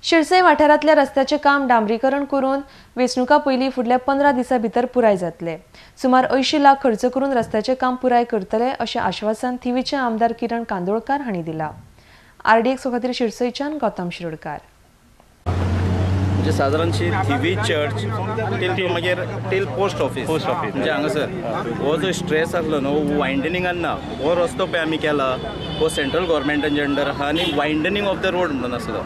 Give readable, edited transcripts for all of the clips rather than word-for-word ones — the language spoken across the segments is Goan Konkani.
शिरसय वाठारांतल्या रस्त्याचें काम डांबरीकरण करून वेंचणुका पयलीं फुडल्या 15 दिसां भितर पुराय जातले. सुमार 80 लाख खर्च करून रस्त्याचें काम पुराय करतले अशें आश्वासन थिवीचे आमदार किरण कांदोळकार हांणी दिला. आरडीएक्स खातीर शिरसयच्यान गौतम शिरोडकार. म्हणजे सादारणशी थिवी चर्च टील मागीर टील पोस्ट ऑफिस म्हणजे हांगासर हो जो स्ट्रेस आसलो न्हू वायंडनिंगान ना, हो रस्तो पळय आमी केला हो सेंट्रल गव्हर्मेंटाच्या अंडर आहा आनी वायंडनिंग ऑफ the road म्हणून आसलो,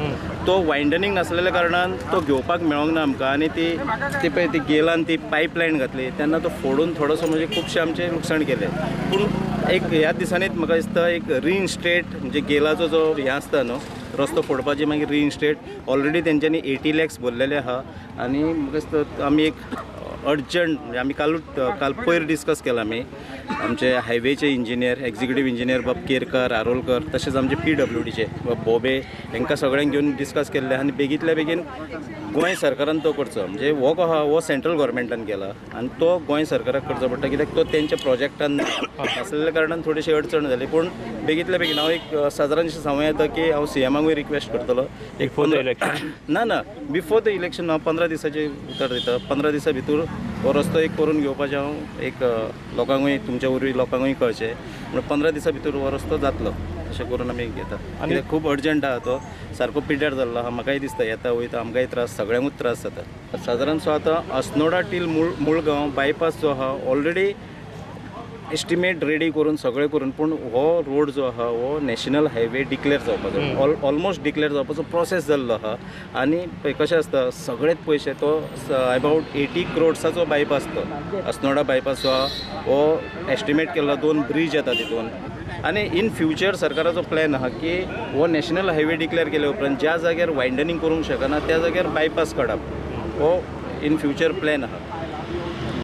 तो वायंडनिंग नासलेल्या कारणान तो घेवपाक मेळोंक ना आमकां. आनी ती पळय ती गेलान ती पायपलायन घातली तेन्ना तो फोडून थोडोसो म्हणजे खुबशें आमचें लुकसाण केलें. पूण एक ह्या दिसांनीच म्हाका दिसता एक रिइन्स्टेट म्हणजे गेलाचो जो हें आसता न्हू रस्तो फोडपाची मागीर रिइन्स्टेट ऑलरेडी तेंच्यांनी 80 लॅक्स भरलेले आहा. आनी म्हाका दिसता आमी एक अर्जंट म्हणजे आमी काल पयर डिस्कस केला आमी आमचे हायवेचे इंजिनियर एक्झिक्युटीव इंजिनियर बाब केरकर आरोलकर तशेंच आमचे PWDचे बाब बोबे हांकां सगळ्यांक घेवन डिस्कस केल्ले आनी बेगींतल्या बेगीन गोंय सरकारान तो करचो. म्हणजे हो आहा हो सेंट्रल गव्हर्मेंटान केला आनी तो गोंय सरकाराक करचो पडटा कित्याक तो तेंच्या प्रोजेक्टान आसलेल्या कारणान थोडीशी अडचण जाली. पूण बेगींतल्या बेगीन हांव एक सादारणशें सांगूं येता की हांव CMांकूय रिक्वेस्ट करतलो एक इलेक्शन ना ना बिफोर the election हांव 15 दिसाचें उतर दिता. 15 दिसां भितर हो रस्तो एक करून घेवपाचें हांव एक लोकांकूय तुमच्या वरवीं लोकांकूय कळचें म्हणून 15 दिसां भितर हो रस्तो जातलो अशें करून आमी घेता. आनी खूब अर्जंट आहा तो सारको पिड्ड्यार जाल्लो आहा. म्हाकाय दिसता येता वयता आमकांय त्रास सगळ्यांकूच त्रास जाता. सादारणसो आतां अस्नोडा टील मुळगांव बायपास जो आहा ऑलरेडी एस्टिमेट रेडी करून सगळें करून, पूण हो रोड जो आहा हो नॅशनल हायवे डिक्लेअर जावपाचो ऑलमोस्ट डिक्लेअर जावपाचो प्रोसेस जाल्लो आहा. आनी पळय कशें आसता सगळेच पयशे तो अबावट 80 क्रोड्साचो बायपास तो अस्नोडा बायपास जो आहा हो एस्टिमेट केल्लो 2 ब्रीज येता तितून. आनी इन फ्युचर सरकाराचो प्लॅन आहा की हो नॅशनल हायवे डिक्लेअर केल्या उपरांत ज्या जाग्यार वायंडनिंग करूंक शकना त्या जाग्यार बायपास काडप हो इन फ्युचर प्लॅन आहा.